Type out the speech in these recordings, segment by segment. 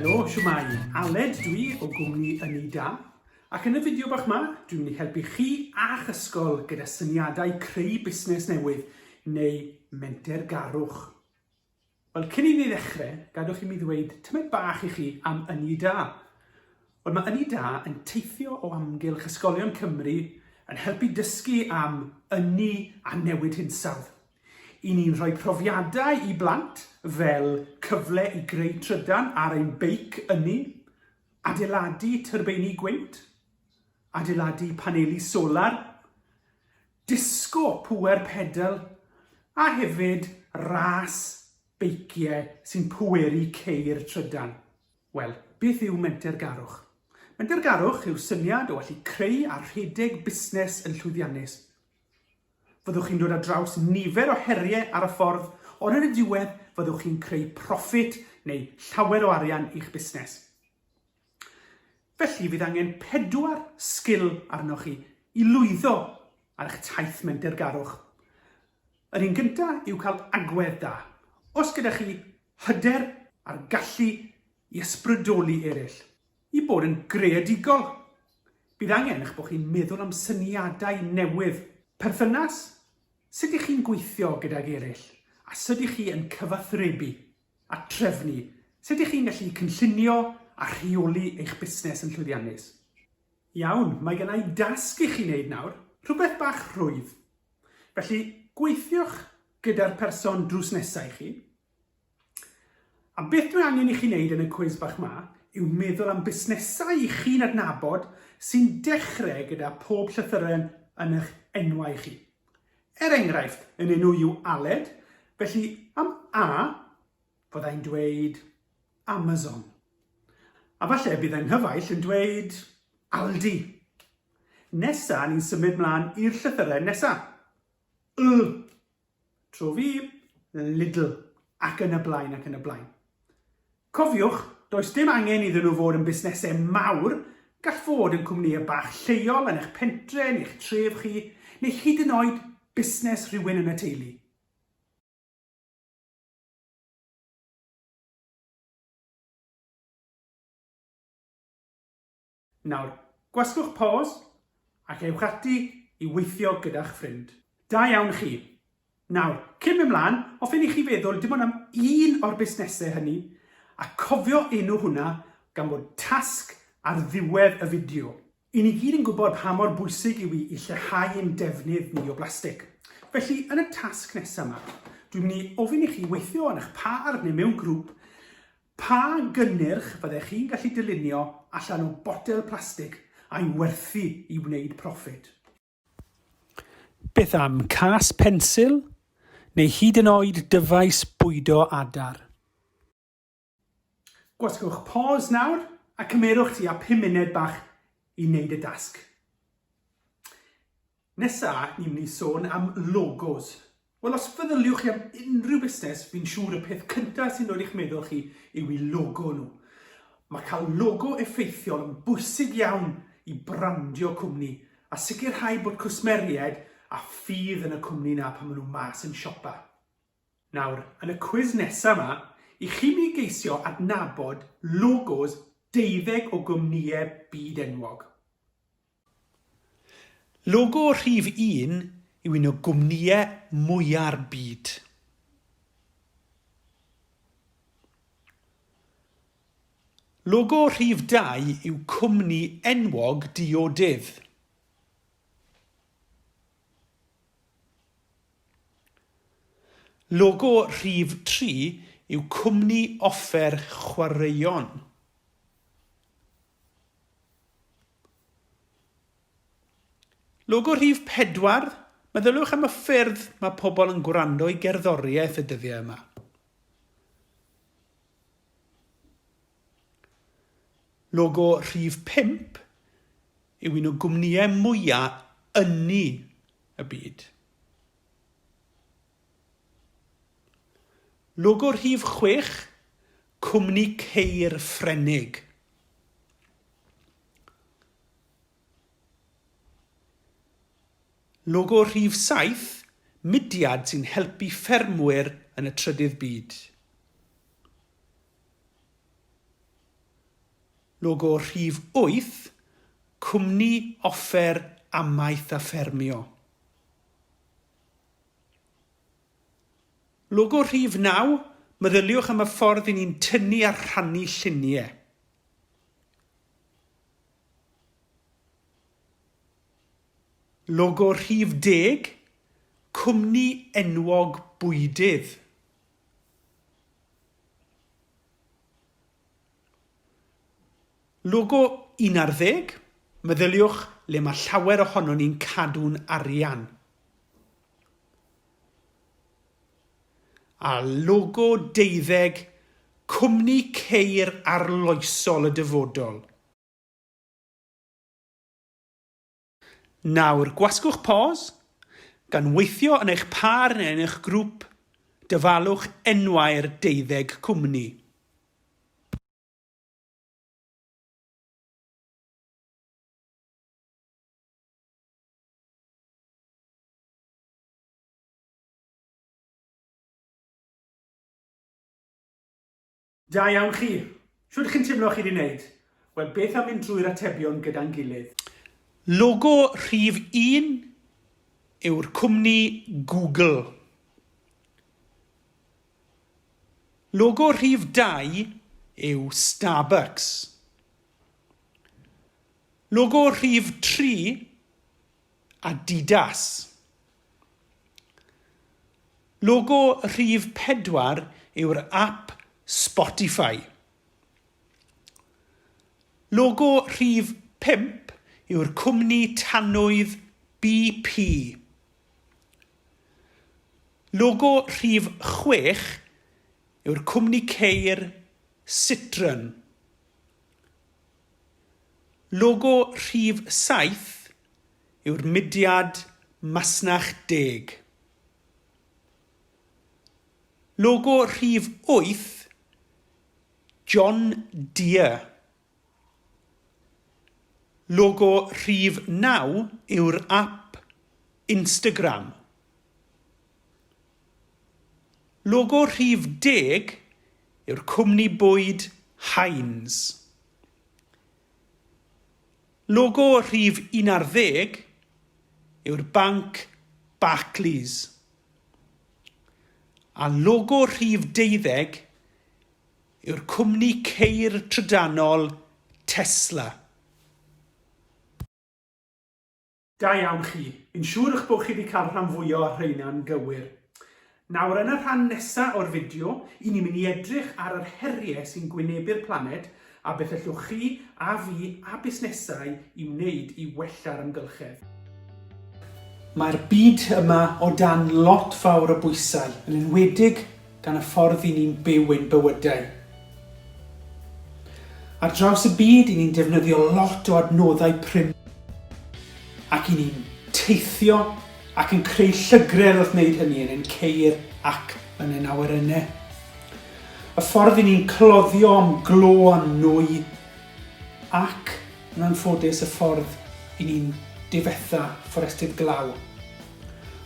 Helo, shwmae? Aled dwi o gwmni Ynni Da, ac yn y fideo bach ma, dwi'n mynd i helpu chi a'ch ysgol gyda syniadau creu busnes newydd neu mentergarwch. Wel, cyn i ni ddechrau, gadwch i mi ddweud tymed bach i chi am Ynni Da. Wel, mae Ynni Da yn teithio o amgylch ysgolion Cymru yn helpu dysgu am ynni a newid hinsawdd. I ni'n rhoi profiadau i blant, fel cyfle i greu trydan ar ein beic ynni, adeiladu tyrbeini gwynt, adeiladu paneli solar, disgo pŵer pedal a hefyd ras beiciau sy'n pweru ceir trydan. Wel, beth yw mentergarwch? Mentergarwch yw'r syniad o allu creu a rhedeg busnes yn llwyddiannus. Fyddwch chi'n dod ar draws nifer o heriau ar y ffordd, ond yn y diwedd fyddwch chi'n creu proffit neu llawer o arian i'ch busnes. Felly fydd angen pedwar sgil arnoch chi i lwyddo ar eich taith mentergarwch. Yr un gyntaf yw cael agwedd da. Os gyda chi hyder a'r gallu i ysbrydoli eraill, i bod yn greadigol. Bydd angen eich bod chi'n meddwl am syniadau newydd. Perthynas, sut ych chi'n gweithio gydag eraill a sut ych chi yn cyfathrebu a trefnu, sut ych chi'n gallu cynllunio a rheoli eich busnes yn llwyddiannus. Iawn, mae gen i dasg i chi wneud nawr, rhywbeth bach rhwydd. Felly, gweithiwch gyda'r person drws nesaf i chi, A beth dwi angen i chi wneud yn y cwis bach 'ma yw meddwl am busnesau i chi'n adnabod sy'n dechrau gyda pob llythyren yn eich enwau chi. Er enghraifft, yn enw i yw Aled, felly am A, fyddai'n dweud Amazon. A falle bydd yng nghyfaill yn dweud Aldi. Nesa, ni'n symud mlaen i'r llythyren nesa. Y. Tro fi, Lidl, ac yn y blaen ac yn y blaen. Cofiwch, does dim angen iddyn nhw fod yn busnesau mawr, gall fod yn cwmnïau bach lleol yn eich pentre neu'ch tref chi, neu hyd yn oed busnes rhywun yn y teulu. Nawr, gwasgwch pause ac ewch ati i weithio gyda'ch ffrind. Da iawn chi! Nawr, cyn mynd mlaen, hoffen i chi feddwl dim ond am un o'r busnesau hynny a cofio enw hwnna gan fod tasg ar ddiwedd y fideo. I ni gyd yn gwybod pa mor bwysig yw i i lleihau ein defnydd ni o blastig. Felly, yn y tasg nesaf yma, dwi'n mynd i ofyn i chi weithio yn eich pâr neu mewn grŵp Pa gynnyrch fyddech chi'n gallu dylunio allan o botel plastig a'i werthu i wneud proffit? Beth am cas pensil, neu hyd yn oed dyfais bwydo adar? Gwasgwch pause nawr a cymerwch tua 5 munud bach i wneud y dasg. Nesa, ni'n mynd i sôn am logos. Wel, os feddyliwch chi am unrhyw busnes, fi'n siŵr y peth cyntaf sy'n dod i'ch meddwl chi yw i logo nhw. Mae cael logo effeithiol yn bwysig iawn i brandio cwmni a sicrhau bod cwsmeriaid â ffydd yn y cwmni 'na pan maen nhw mas yn siopa. Nawr, yn y cwis nesa 'ma, i chi mynd i geisio adnabod logos deuddeg o gwmnïau byd enwog. Logo rhif un yw un o gwmnïau mwya'r byd. Logo rhif dau yw cwmni enwog diodydd. Logo rhif tri yw cwmni offer chwaraeon. Logo rhif 4, meddyliwch am y ffyrdd mae pobl yn gwrando i gerddoriaeth y dyddiau yma. Logo rhif 5 yw un o gwmnïau mwyaf ynni y byd. Logo rhif 6, cwmni ceir Ffrenig. Logo rhif 7, mudiad sy'n helpu ffermwyr yn y trydydd byd. Logo rhif 8, Cwmni Offer Amaeth a Ffermio. Logo rhif 9, Meddyliwch am y ffordd i ni'n tynnu a rhannu lluniau. Logo rhif 10, Cwmni enwog bwydydd. Logo 11, Meddyliwch le mae llawer ohonon ni'n cadw'n arian. A logo deuddeg, Cwmni ceir arloesol y dyfodol. Nawr, gwasgwch pause, gan weithio yn eich pâr neu yn eich grŵp, dyfalwch enwau'r deuddeg cwmni. Da iawn chi! Shwt chi'n teimlo chi 'di wneud? Wel, beth am mynd drwy'r atebion gyda'n gilydd? Logo rhif un yw'r cwmni Google. Logo rhif 2 yw Starbucks. Logo rhif 3 Adidas. Logo rhif 4 yw'r ap Spotify. Logo rhif 5 yw'r cwmni tanwydd BP. Logo rhif 6 yw'r cwmni ceir Citroen. Logo rhif 7 yw'r mudiad Masnach Deg. Logo rhif 8, John Deere. Logo rhif 9 yw'r ap Instagram. Logo rhif 10 yw'r cwmni bwyd Heinz. Logo rhif 11 yw'r banc Barclays. A logo rhif deuddeg yw'r cwmni ceir trydanol Tesla. Da iawn chi. Fi'n siŵr eich bod chi wedi cael rhan fwya o'r rheina'n gywir. Nawr yn y rhan nesa o'r fideo, i ni'n mynd i edrych ar yr heriau sy'n gwynebu'r planed a beth allwch chi a fi a busnesau i wneud i wella'r amgylchedd. Mae'r byd yma o dan lot fawr o bwysau, yn enwedig gan y ffordd i ni'n byw ein bywydau. Ar draws y byd, i ni'n defnyddio lot o adnoddau prin ac i ni'n teithio ac yn creu llygredd wrth wneud hynny yn ein ceir ac yn ein awyrennau. Y ffordd i ni'n cloddio am glo a nwy ac, yn anffodus, y ffordd i ni'n difetha fforestydd glaw.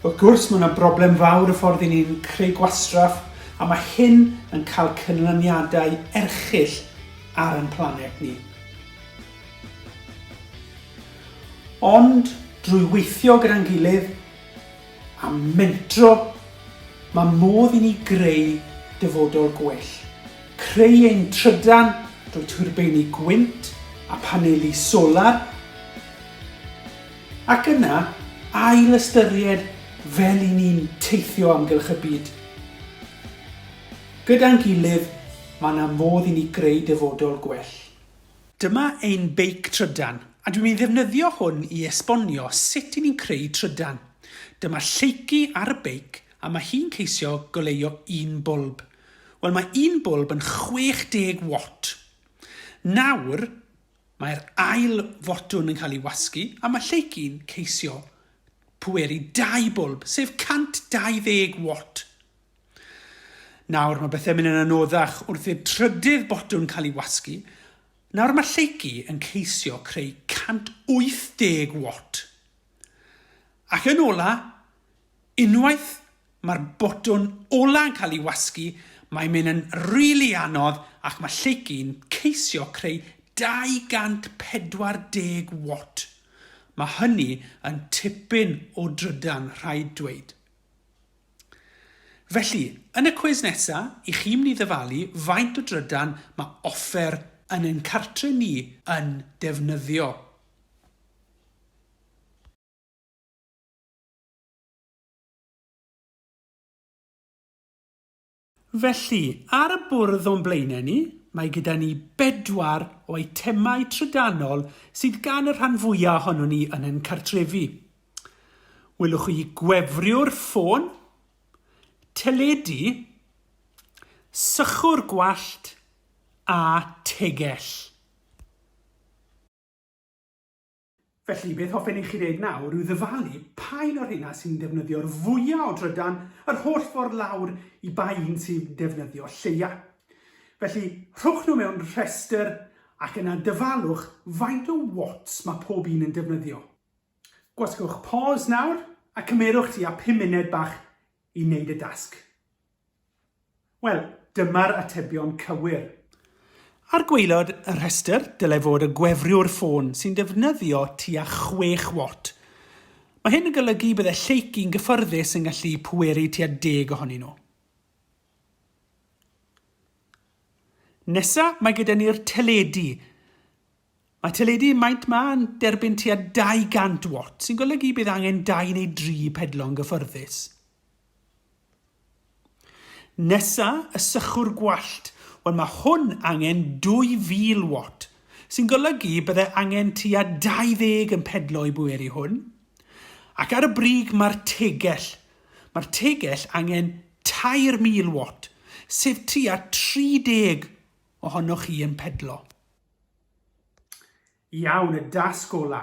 Wrth gwrs, mae yna broblem fawr y ffordd i ni'n creu gwastraff, a mae hyn yn cael canlyniadau erchyll ar ein planed ni. Ond drwy weithio gyda'n gilydd a mentro, mae modd i ni greu dyfodol gwell. Creu ein trydan drwy twrbeini gwynt a paneli solar, Ac yna, ail-ystyried fel i ni'n teithio amgylch y byd. Gyda'n gilydd, mae 'na modd i ni greu dyfodol gwell. Dyma ein beic trydan, a dwi'n mynd i ddefnyddio hwn i esbonio sut i ni'n creu trydan. Dyma Lleucu ar y beic a mae hi'n ceisio goleuo un bwlb. Wel, mae un bwlb yn 60 watt. Nawr, Mae'r ail fotwn yn cael ei wasgu a mae Lleucu'n ceisio pweru dau bwlb, sef 120 watt. Nawr mae bethau'n mynd yn anoddach wrth i'r trydydd botwn cael ei wasgu. Nawr mae Lleucu yn ceisio creu 180 watt. Ac yn ola, unwaith Mae'r botwn ola yn cael ei wasgu, mae'n mynd yn rili anodd ac mae Lleucu'n ceisio creu 240 watt. Mae hynny yn tipyn o drydan, rhaid dweud. Felly, yn y cwis nesa, i chi'n mynd i ddyfalu faint o drydan mae offer yn ein cartre ni yn defnyddio. Felly, ar y bwrdd o'n blaenau ni, mae gyda ni bedwar o eitemau trydanol sydd gan y rhan fwyaf ohonon ni yn ein cartrefi. Welwch chi gwefriwr ffôn, teledu, sychwr gwallt a tegell. Felly, beth hoffen i chi wneud nawr yw ddyfalu pa un o'r rheina sy'n defnyddio'r fwya o drydan yr holl ffordd lawr i ba un sy'n defnyddio lleia. Felly, rhowch nhw mewn rhestr ac yna dyfalwch faint o watts mae pob un yn defnyddio. Gwasgwch pause nawr a cymerwch tua 5 munud bach i wneud y dasg. Wel, dyma'r atebion cywir. Ar gwaelod y rhestr dylai fod y gwefriwr ffôn sy'n defnyddio tua 6 watt. Mae hyn yn golygu bydde lleic un gyffyrddus yn gallu pweru tua deg ohonyn nhw. Nesa, mae gyda ni'r teledu. Mae teledu maint 'ma yn derbyn tua 200 watt, sy'n golygu bydd angen dau neu dri pedlo'n gyffyrddus. Nesa, y sychwr gwallt. Wel, mae hwn angen 2000 watt, sy'n golygu bydde angen tua 20 yn pedlo i bweru hwn. Ac ar y brig mae'r tegell. Mae'r tegell angen 3000 watt, sef tua 30 ohonoch chi yn pedlo. Iawn, y dasg ola.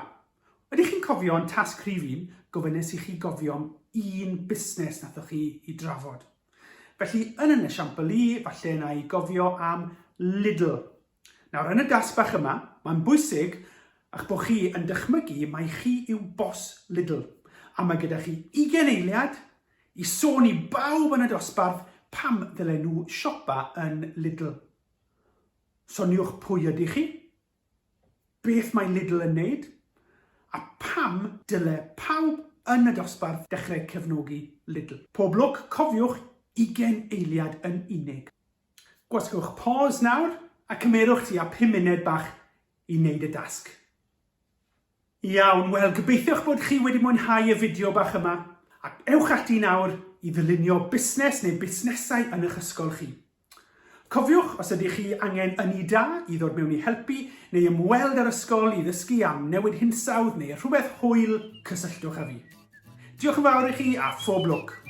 Ydych chi'n cofio yn tasg rhif un, gofynnes i chi gofio am un busnes nathoch chi i drafod. Felly, yn yn esiampl i, falle na i gofio am Lidl. Nawr, yn y dasg bach yma, mae'n bwysig eich bod chi yn dychmygu mai chi yw bos Lidl, a mae gyda chi ugain eiliad i sôn i bawb yn y dosbarth pam ddylen nhw siopa yn Lidl. Soniwch pwy ydych chi, beth mae Lidl yn wneud, a pam dyle pawb yn y dosbarth dechrau cefnogi Lidl. Pob lwc, cofiwch, ugain eiliad yn unig. Gwasgwch pause nawr a cymerwch tua phum munud bach i wneud y dasg. Iawn, wel gobeithio'ch bod chi wedi mwynhau y fideo bach yma, ac ewch ati nawr i ddylunio busnes neu busnesau yn eich ysgol chi. Cofiwch, os ydych chi angen ynni da i ddod mewn i helpu neu ymweld â'r ysgol i ddysgu am newid hinsawdd neu rhywbeth hwyl, cysylltwch â fi. Diolch yn fawr i chi a phob lwc!